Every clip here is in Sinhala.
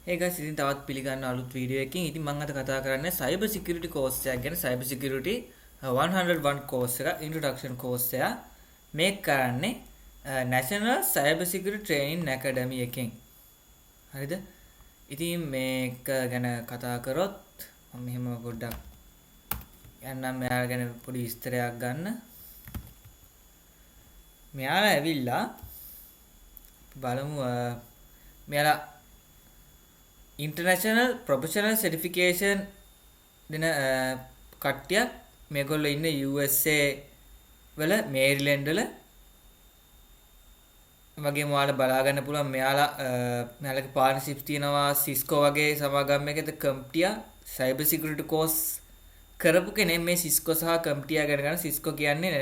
Hey guys, ඉතින් තවත් පිළිගන්න අලුත් වීඩියෝ එකකින්. ඉතින් මම අද කතා කරන්නේ සයිබර් සිකියුරිටි කෝස් එකක් ගැන. සයිබර් සිකියුරිටි 101 කෝස් එක, ඉන්ට්‍රොඩක්ෂන් කෝස් එක. මේක කරන්නේ National Cyber Security Training Academy එකෙන්. හරිද? ඉතින් මේක ගැන කතා කරොත් මම මෙහෙම පොඩ්ඩක් යන්නම් මෙයාලා ගැන පොඩි විස්තරයක් ගන්න. මෙයාලා ඇවිල්ලා බලමු, මෙයාලා ඉන්ටර්නැෂනල් ප්‍රොෆෙෂනල් සර්ටිෆිකේෂන් දෙන කට්ටියක්. මේගොල්ලෝ ඉන්නේ USA වල, මේරිලන්ඩ් වල. වගේම ඔයාලා බලා ගන්න පුළුවන් මෙයාලා මෙයාලගේ පාර්ට්නර්ෂිප්ස් තියෙනවා සිස්කෝ වගේ සමාගම් එකද. කම්ප්ටියා සයිබර් සිකියුරිටි කෝස් කරපු කෙනෙක් මේ සිස්කෝ සහ කම්ප්ටියා ගැන ගන්න. සිස්කෝ කියන්නේ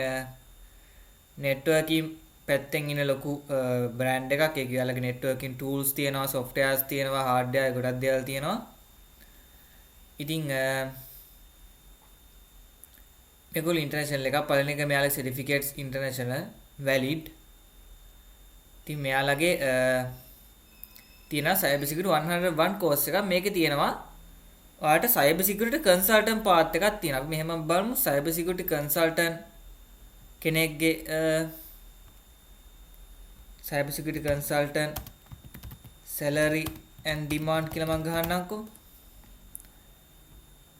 නෙට්වර්කින් පැත්තෙන් ඉන්න ලොකු බ්‍රෑන්ඩ් එකක්. ඒක එයාලගේ නෙට්වර්කින් ටූල්ස් තියෙනවා, සොෆ්ට්වෙයාර්ස් තියෙනවා, හાર્ඩ්වෙයාර් ගොඩක් දේවල් තියෙනවා. ඉතින් මේගොල්ලෝ ඉන්ටර්නැෂනල් එකක්. පළවෙනි එක මෙයාලගේ සර්ටිෆිකේට්ස් ඉන්ටර්නැෂනල් වැලිඩ්. ඉතින් මෙයාලගේ තියෙනවා සයිබර් සිකියුරිටි 101 කෝස් එකක්. මේකේ තියෙනවා ඔයාලට සයිබර් සිකියුරිටි කන්සල්ටන්ට් පාත් එකක් තියෙනවා. අපි මෙහෙම බලමු සයිබර් සිකියුරිටි කන්සල්ටන්ට් කෙනෙක්ගේ cyber security consultant salary and demand කියලා මං ගහන්නම්කෝ.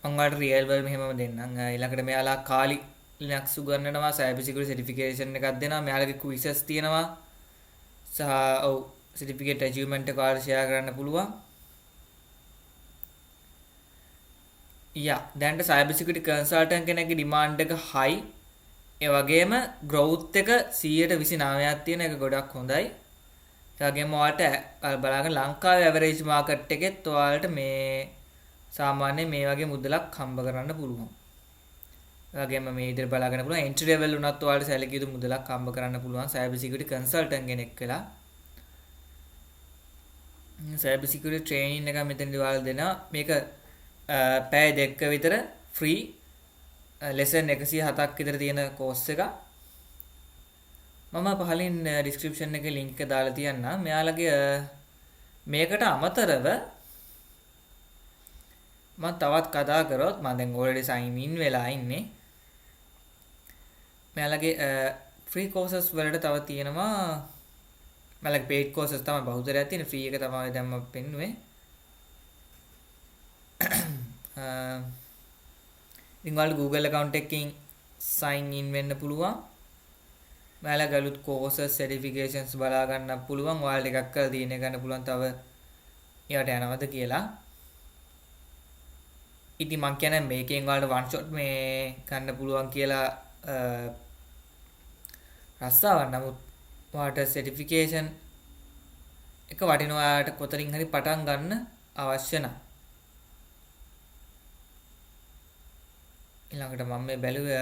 මං ඔයාලට රියල් වල මෙහෙමම දෙන්නම්. ඊළඟට මෙයාලා කාලි Linux උගන්වනවා, සයිබර් සිකියුරිටි සර්ටිෆිකේෂන් එකක් දෙනවා. මෙයාලගේ ක්විසස් තියෙනවා සහ ඔව් සර්ටිෆිකේට් ඇචීව්මන්ට් එක ඔයාලට ෂෙයා කරන්න පුළුවන්. යා, දැනට සයිබර් සිකියුරිටි කන්සල්ටන්ට් කෙනෙක්ගේ ඩිමාන්ඩ් එක හයි. ඒ වගේම ග්‍රෝත් එක 129ක් තියෙන එක ගොඩක් හොඳයි. ඒ වගේම ඔයාලට බලාගෙන ලංකාවේ ඇවරේජ් මාකට් එකෙත් ඔයාලට මේ සාමාන්‍යයෙන් මේ වගේ මුදලක් හම්බ කරන්න පුළුවන්. ඒ වගේම මේ විදිහට බලාගන්න පුළුවන් එන්ට්‍රි ලෙවල් වුණත් ඔයාලට සැලකිය යුතු මුදලක් හම්බ කරන්න පුළුවන් සයිබර් සිකියුරිටි කන්සල්ටන්ට් කෙනෙක් වෙලා. සයිබර් සිකියුරිටි ට්‍රේනින් එක මෙතනදී ඔයාලා දෙනවා. මේක පැය 2 විතර ෆ්‍රී ලෙසන් 107ක් විතර තියෙන කෝස් එකක්. මම පහලින් ඩිස්ක්‍රිප්ෂන් එකේ ලින්ක් එක දාලා තියන්නම්. මෙයාලගේ මේකට අමතරව මම තවත් කතා කරොත්, මම දැන් ඕල්රෙඩි සයින් ඉන් වෙලා ඉන්නේ. මෙයාලගේ ෆ්‍රී කෝසස් වලට තව තියෙනවා. මෙයාලගේ පේඩ් කෝසස් තමයි බහුතරයක් තියෙන්නේ. ෆ්‍රී එක තමයි දැන් මම පෙන්නුවේ. ඉතින් ඔයාලට Google account එකකින් sign in වෙන්න පුළුවන්. ඔයාලගේ අලුත් courses certifications බලා ගන්න පුළුවන්. ඔයාලට එකක් කරලා තියෙන ගන්න පුළුවන් තව ඒවට යනවද කියලා. ඉතින් මං කියන්නේ මේකෙන් ඔයාලට වන් ෂොට් මේ ගන්න පුළුවන් කියලා රස්සාවක්. නමුත් ඔයාලට සර්ටිෆිකේෂන් එක වටිනවා ඔයාලට කොතනින් හරි පටන් ගන්න අවශ්‍ය නම්. ඊළඟට මම මේ බැලුවේ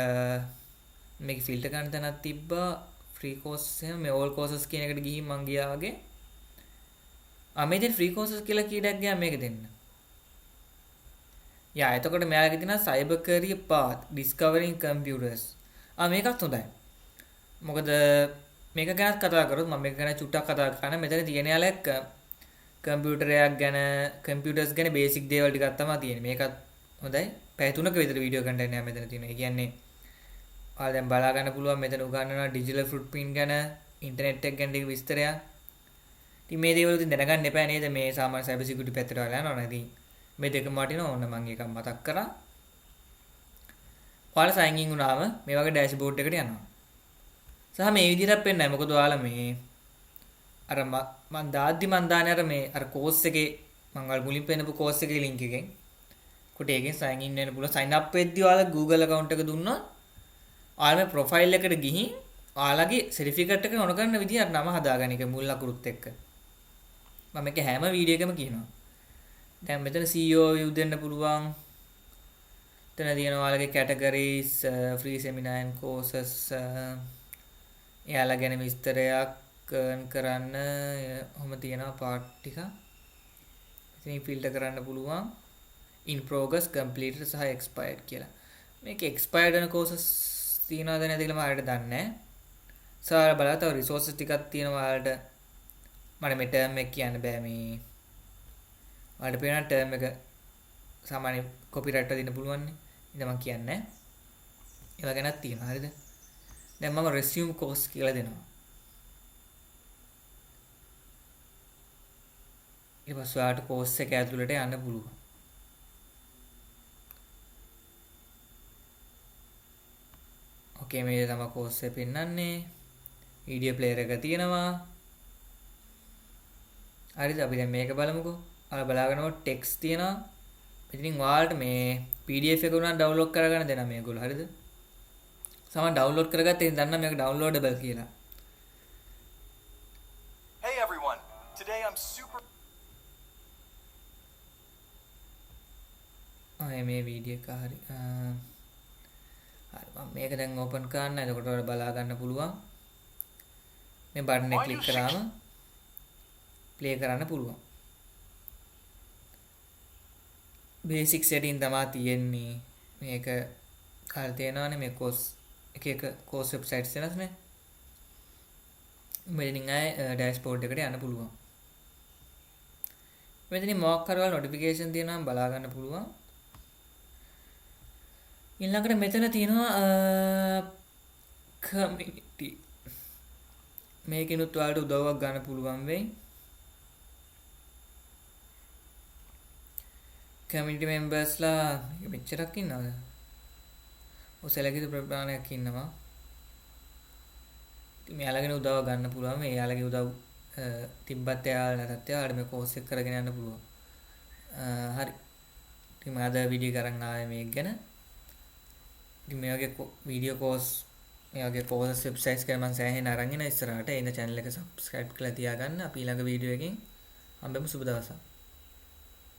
මේක ෆිල්ටර් කරන්න තැනක් තිබ්බා ෆ්‍රී කෝස් එහෙම මේ ඕල් කෝසස් කියන එකට ගිහින් මං ගියා වගේ. ආ මේ තියෙන ෆ්‍රී කෝසස් කියලා කීඩක් ගියා මේක දෙන්න. යා, එතකොට මෙයාලගේ තියෙනවා සයිබර් කරියර් පාත් ඩිස්කවරින් කම්පියුටර්ස්. ආ මේකත් හොඳයි. මොකද මේක ගැනත් කතා කරොත් මම මේක ගැන චුට්ටක් කතා කරන්න. මෙතන තියෙන යාලක් කම්පියුටරයක් ගැන, කම්පියුටර්ස් ගැන බේසික් දේවල් ටිකක් තමයි තියෙන්නේ. මේකත් හොඳයි. පැය 3ක විතර වීඩියෝ කන්ටෙන්ට් එකක් මෙතන තියෙනවා. ඒ කියන්නේ ඔයාලා දැන් බලා ගන්න පුළුවන් මෙතන උගන්වනවා ඩිජිටල් ෆුට්ප්‍රින්ට් ගැන, ඉන්ටර්නෙට් එක ගැන ටික විස්තරයක්. ඉතින් මේ දේවල් ඉතින් දැනගන්න එපා නේද මේ සාමාන්‍ය සයිබර් සිකියුරිටි පැත්තට ඔයාලා යනවා නේද? ඉතින් මේ දෙකම වටිනවා. ඕන මම ඒකක් මතක් කරා. ඔයාලා සයින් ඉන් වුණාම මේ වගේ ඩෑෂ්බෝඩ් එකට යනවා. සහ මේ විදිහටත් පෙන්නයි. මොකද ඔයාලා මේ අර මං දාද්දි මං දාන්නේ අර මේ අර කෝස් එකේ මං ඔයාලා මුලින් පෙන්නපු කෝස් එකේ ලින්ක් එකෙන්. කොට ඒකෙන් සයින් ඉන් වෙන්න පුළුවන්. සයින් අප් වෙද්දි ඔයාලා Google account එක දුන්නොත් ඔයාලා මේ ප්‍රොෆයිල් එකට ගිහින් ඔයාලගේ සර්ටිෆිකේට් එක ඔන කරන විදිහ අර නම හදාගන්න එක මුල් අකුරුත් එක්ක. මම මේක හැම වීඩියෝ එකම කියනවා. දැන් මෙතන CEO view දෙන්න පුළුවන්. එතන තියෙනවා ඔයාලගේ categories, free seminar and courses, එයාලා ගැන විස්තරයක් earn කරන්න ඔහොම තියෙනවා පාර්ට් ටික. ඉතින් ෆිල්ටර් කරන්න පුළුවන්. In progress, completed සහ expired කියලා. මේක expired වෙන courses තියෙනවද නැද්ද කියලා මම හරියට දන්නේ නැහැ. සහ බලලා තව resources ටිකක් තියෙනවා ඔයාලට. මට මේ ටර්ම් එක කියන්න බෑ මේ. ඔයාලට පේනවා ටර්ම් එක සාමාන්‍ය කොපිරයිට් වදින්න පුළුවන් නේ. ඉතින් මම කියන්නේ ඒවා ගැනත් තියෙනවා. හරිද? දැන් මම රෙසියුම් කෝස් කියලා දෙනවා. ඊට පස්සේ ඔයාලට කෝස් එක ඇතුළට යන්න පුළුවන්. ඕකේ මේ තමයි කෝස් එක පෙන්වන්නේ. වීඩියෝ ප්ලේයර් එක තියෙනවා. හරිද? අපි දැන් මේක බලමුකෝ. ඔයාලා බලාගෙනම ටෙක්ස්ට් තියෙනවා. ඉතින් ඔයාලට මේ PDF එක උනත් ඩවුන්ලෝඩ් කරගන්න දෙනවා මේගොල්ලෝ. හරිද? සමහර ඩවුන්ලෝඩ් කරගත්ත ඉතින් දන්නා මේක ඩවුන්ලෝඩබල් කියලා. Hey everyone, today I'm super ආ මේ වීඩියෝ එක හරි. හරි මම මේක දැන් ඕපන් කරන්න. එතකොට ඔයාලා බලා ගන්න පුළුවන්. මේ බටන් එක ක්ලික් කරාම ප්ලේ කරන්න පුළුවන්. බේසික් සෙටින් තමා තියෙන්නේ. මේක කාල තියෙනවානේ මේ කෝස් එක එක කෝස් වෙබ්සයිට්ස් වෙනස් නේ. මෙතනින් ආයේ ඩෑෂ්බෝඩ් එකට යන්න පුළුවන්. මෙතනින් මොකක් හරි වල නොටිෆිකේෂන් තියෙනවා නම් බලා ගන්න පුළුවන්. ඊළඟට මෙතන තියෙනවා කමියුනිටි. මේකෙනුත් ඔයාලට උදව්වක් ගන්න පුළුවන් වෙයි. කමියුනිටි මෙම්බර්ස්ලා මේක මෙච්චරක් ඉන්නවද? ඔය සැලකිලි ප්‍රමාණයක් ඉන්නවා. ඉතින් මෙයාලගෙන උදව් ගන්න පුළුවන්. මේ එයාලගේ උදව් තිබ්බත් එයාලා නැතත් එයාලට මේ කෝස් එක කරගෙන යන්න පුළුවන්. හරි. ඉතින් මම අද වීඩියෝ කරන් ආවේ මේක ගැන. ඉතින් මේ වගේ වීඩියෝ කෝස් මේ වගේ කෝසස් වෙබ්සයිට්ස් ගැන මම සෑහෙන අරන් එන ඉස්සරහට. ඒ ඉන්න චැනල් එක සබ්ස්ක්‍රයිබ් කරලා තියාගන්න. අපි ඊළඟ වීඩියෝ එකකින් හම්බෙමු. සුබ දවසක්.